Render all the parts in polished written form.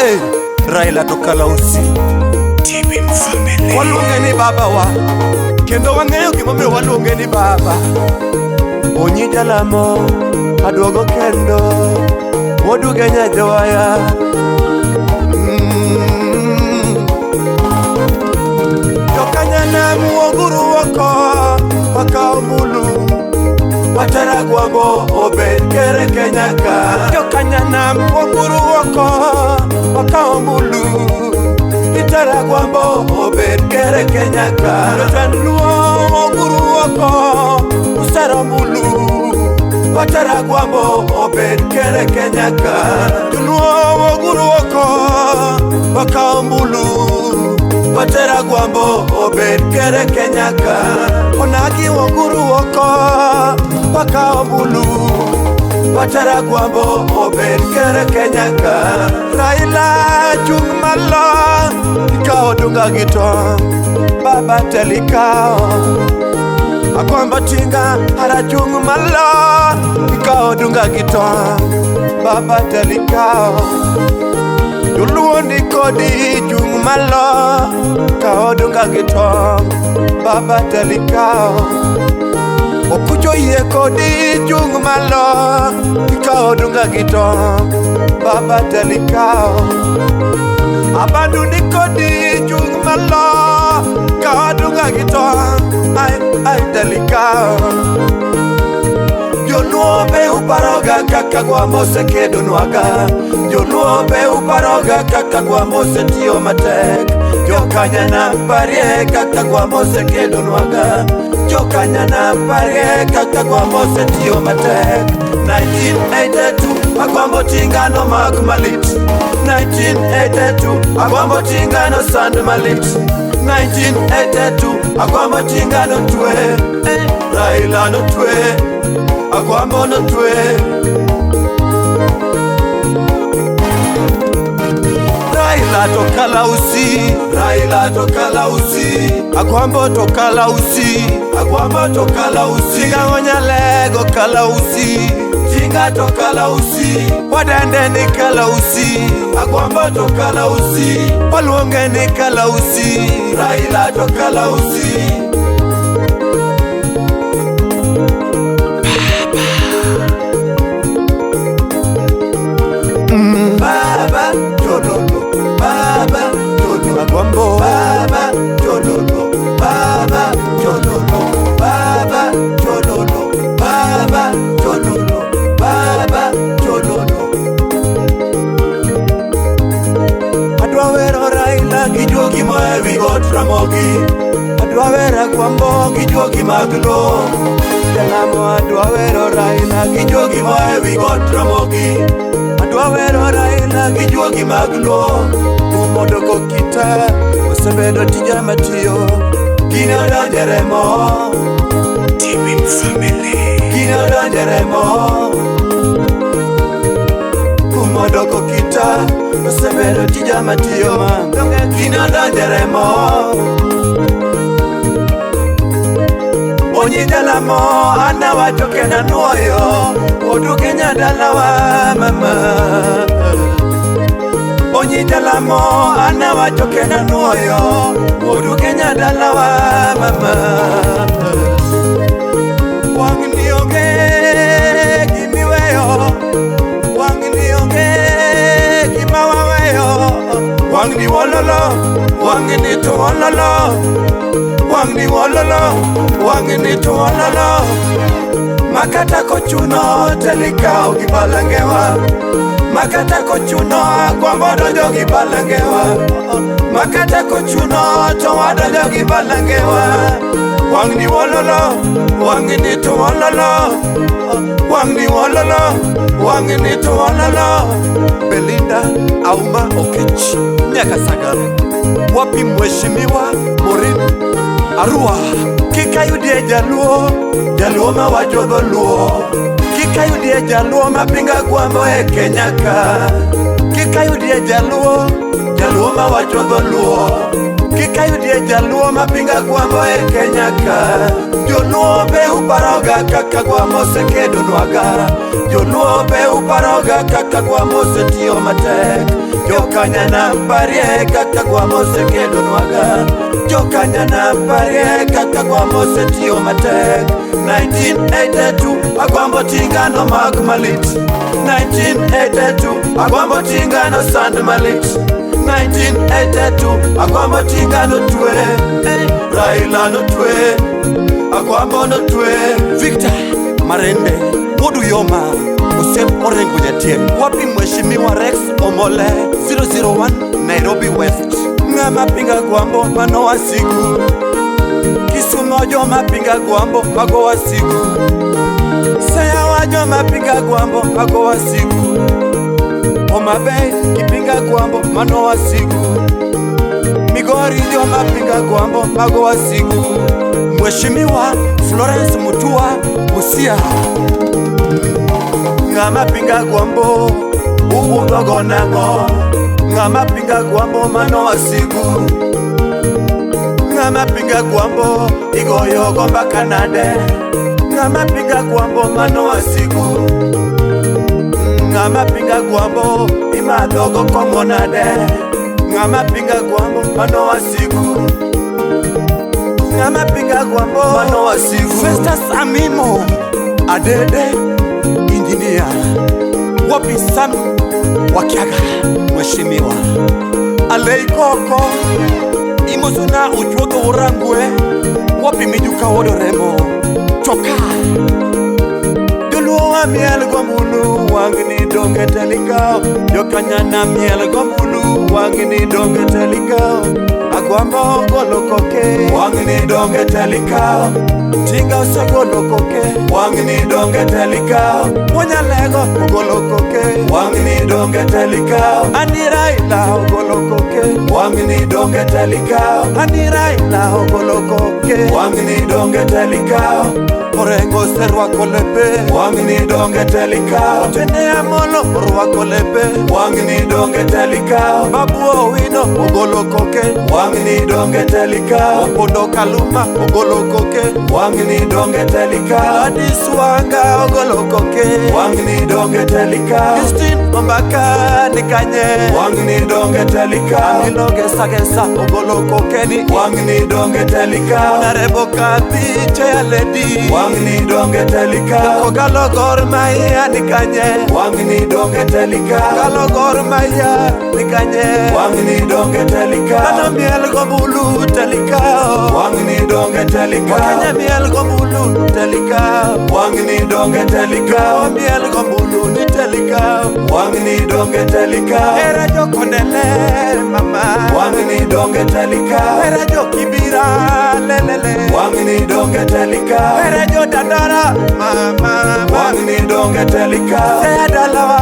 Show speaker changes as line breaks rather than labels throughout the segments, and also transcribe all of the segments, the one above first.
Hey, Raila to Kalausi.
TBM Family.
Waluonge ni baba wa kendo wang'eyo gimomiyo waluonge ni baba. Onyi jalamo aduogo kendo waduge nyajowaya. Jokanyanam wuoguru oko wakaw ombulu Watera Agwambo obed ker e Kenya ka. Jokanyanam wuoguru oko wakaw ombulu Itera Agwambo obed ker e Kenya ka. Jotend Luo wuoguru oko usero ombulu Watera Agwambo obed ker e Kenya ka. Joluo wuoguru oko wakaw ombulu Watera Agwambo obed ker e Kenya ka. Onagi wuoguru oko wakaw ombulu Watera Agwambo obed ker e Kenya ka. Raila chung' malo ikawo odunga gi tong' baba tel ikawo Agwambo tinga arachung' malo ikawo odunga gi tong' baba tel ikawo Joluo ni kodi chung' malo kawo odunga gi tong' baba tel ikawo Okucho yie kodi chung' malo ikawo odunga gi tong' baba tel ikawo Abandu ni kodi chung' malo kawo odunga gi tong' ai ai tel ikawo Joluo be uparoga kaka Agwambo osekedonwaga. Joluo be uparoga kaka Agwambo osetiyo matek. Jokanyanam parie kaka Agwambo osekedonwaga. Jokanyanam parie kaka Agwambo osetiyo matek. 1982 Agwambo Tinga nomak malit. 1982 Agwambo Tinga nosand malit. 1982 Agwambo Tinga notwe. Raila notwe. Agwambo notwe. Raila to Kalausi, Raila to Kalausi, Agwambo to Kalausi, Agwambo to Kalausi, Tinga Onyalego Kalausi, Tinga to Kalausi, Wadende ni Kalausi, Agwambo to Kalausi, Waluonge ni Kalausi, Raila to Kalausi. Baba Jololo, Baba Jololo, Agwambo, Baba Jololo, Baba Jololo, Baba Jololo, Baba Jololo, Baba Jololo. Adwa wero Raila gi juogi moa ewi got Ramogi. Adwa wero Agwambo gi juogi mag lowo. Jalamo adwa wero Raila gi juogi moa ewi got Ramogi. Adwa wero Raila gi juogi mag lowo. Kumodo kokita osebedo tija matiyo. Gini odonjo e remo,
TBM Family.
gini odonjo e remo. Kumodo kokita osebedo tija matiyo. Gini odonjo e remo. Onyi jalamo an awacho kendo anuoyo Odu Kenya dalawa mama Onyi jalamo an awacho kendo anuoyo Odu Kenya dalawa mama Wang'ni onge gimiweyo Wang'ni onge gima waweyo Wang'ni wololo Wang'ni to wololo Wang'ni wololo Wang'ni to wololo Makata kochuno telikawo gi balangewa Makata kochuno Agwambo donjo gi balangewa Makata kochuno to wadonjo gi balangewa Wang'ni wololo Wang'ni to wololo Wang'ni wololo Wang'ni to wololo Belinda Auma Okech Nyakasagare Wapi mheshimiwa Morin Arua Kik ayudie jaluo Jaluo mawacho dholuo Kik ayudie jaluo mapinga Agwambo e Kenya ka Kik ayudie jaluo Jaluo mawacho dholuo Kik ayudie jaluo mapinga Agwambo e Kenya ka. Joluo be uparoga kaka Agwambo osekedonwaga. Joluo be uparoga kaka Agwambo osetiyo matek. Jokanyanam parie kaka Agwambo osekedonwaga. Jokanyanam parie kaka Agwambo osetiyo matek. 1982 Agwambo Tinga nomak malit. 1982 Agwambo Tinga nosand malit. 1982 Agwambo Tinga notwe, Raila notwe, Agwambo notwe. Victor Marende Wuod Uyoma Osep Orengo Jatien. Wapi Mheshimiwa Rex Omole 001 Nairobi West. Ng'ama pinga Agwambo mano wasigu. Kisumo joma pinga Agwambo mago wasigu. Siaya joma pinga Agwambo mago wasigu. Homa Bay kipinga Agwambo mano wasigu. Migori joma pinga Agwambo mago wasigu. Mheshimiwa Florence Mutua Busia. Ng'ama pinga Agwambo uwuotho nang'o? Ng'ama pinga Agwambo mano wasigu. Ng'ama pinga Agwambo igoyo go mbaka nade? Ng'ama pinga Agwambo mano wasigu. Ng'ama pinga Agwambo imadho go kong'o nade? Ng'ama pinga Agwambo mano wasigu. Ng'ama pinga Agwambo mano wasigu. Festus Amimo Adede Engineer. Wapi Sam Wakiaga Mheshimiwa Alei Koko Imosona Ochuodho Orangwe. Wapi Mijuka Wuod Remo Choka. Joluo wa miel gombulu wang'ni donge telikao. Jokanyanam miel gombulu wang'ni donge telikao. Agwambo ogolo koke wang'ni donge telikao. Tinga osegolo koke wang'ni donge telikao. Wanyalego ogolo koke wang'ni donge telikao. Ani Raila ogolo koke wang'ni donge telikao. Ani Raila ogolo koke wang'ni donge telikao. Orengo oserwako lepe wang'ni donge telikao. Otiende Amolo orwako lepe wang'ni donge telikao. Babu Owino ogolo koke wang'ni donge telikao. Opondo Kaluma ogolo koke wang'ni donge telikao. Gladys Wanga ogolo koke wang'ni donge telikao. Christine Ombaka ni kanye wang'ni donge telikao. Amilo Gesa Gesa ogolo koke ni wang'ni donge telikao. Honorable Kathy Chair Lady wang'ni donge telikao. Kogalo Gor Mahia ni kanye wang'ni donge telikao. Kogalo Gor Mahia ni kanye wang'ni donge telikao. Dhano miel gombulu telikao wang'ni donge telikao. Wakenya miel gombulu telikao wang'ni donge telikao. Miel gombulu ni telikao wang'ni donge telikao. Era jokondele mama wang'ni donge telikao. Era jokibira lelele wang'ni donge telikao. Era jodadora mama wang'ni donge telikao. Seya dalawa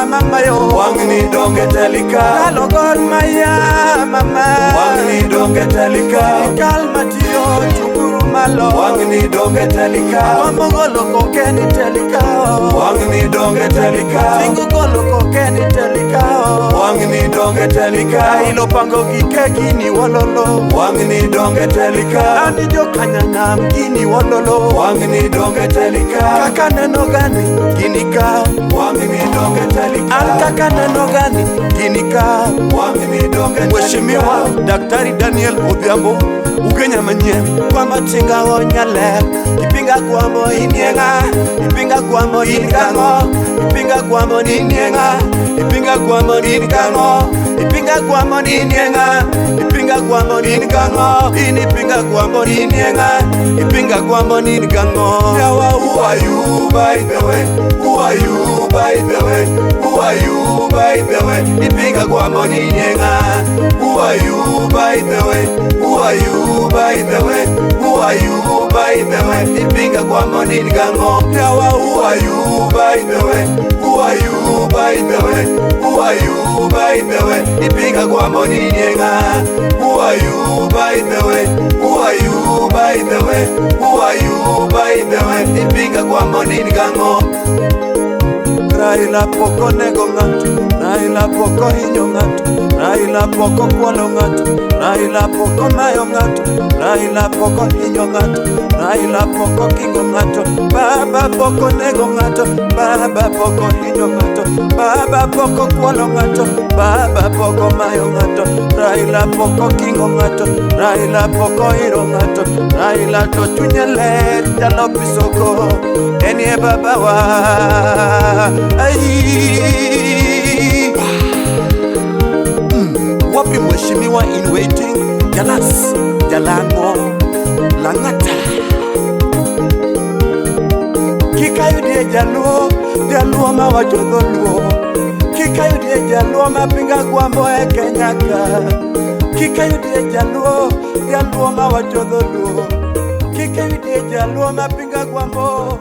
mama yo wang'ni donge telikao. Kalo Gor Mahia mama wang'ni donge telikao. Kal matiyo chunguru malo wang'ni donge telikao. Agwambo golo koke ni telikao wang'ni donge telikao. Tingo golo koke ni telikao wang'ni donge telikao. Ilo pango gike gini wololo wang'ni donge telikao. Ani jokanyanam gini wololo wang'ni donge telikao. Kaka neno gani gini kao wang'ni donge telikao. An kaka neno gani gini kao wang'ni donge telikao. Mheshimiwa Daktari Daniel Odhiambo Ugenya manyien Agwambo Tinga onyale ipinga Agwambo inieng'a ipinga Agwambo in kang'o ipinga Agwambo inieng'a ipinga Agwambo in kang'o ipinga Agwambo inieng'a ipinga Agwambo in kang'o in ipinga Agwambo inieng'a ipinga Agwambo in kang'o. Yawa who are you by the way? Who are you by the way? Who are you by the way? Ipinga Agwambo inieng'a. Who are you by the way? Who are you by the way? Who are you by the way? Ipinga Agwambo in kang'o. Yawa who are you by the way? Who are you by the way? Who are you by the way? Ipinga Agwambo inieng'a. Who are you by the way? Who are you by the way? Who are you by the way? Ipinga Agwambo in kang'o. Raila pok onego ng'ato, Raila pok ohinyo ng'ato, Raila pok okwalo ng'ato, Raila pok omayo ng'ato, Raila pok ohinyo ng'ato, Raila pok okingo ng'ato, Baba pok onego ng'ato, Baba pok ohinyo ng'ato, Baba pok okwalo ng'ato, Baba pok omayo ng'ato, Raila pok okingo ng'ato, Raila pok ohiro ng'ato, Raila to chunye ler chalo pisoko, en e babawa. Ai. Wapi mheshimiwa in waiting? Jalas, Jalango, Lang'ata. Kik ayudie jaluo, jaluo mawacho dholuo. Kik ayudie jaluo mapinga gwambo e Kenya ka. Kik ayudie jaluo, jaluo mawacho dholuo. Kik ayudie jaluo mapinga gwambo.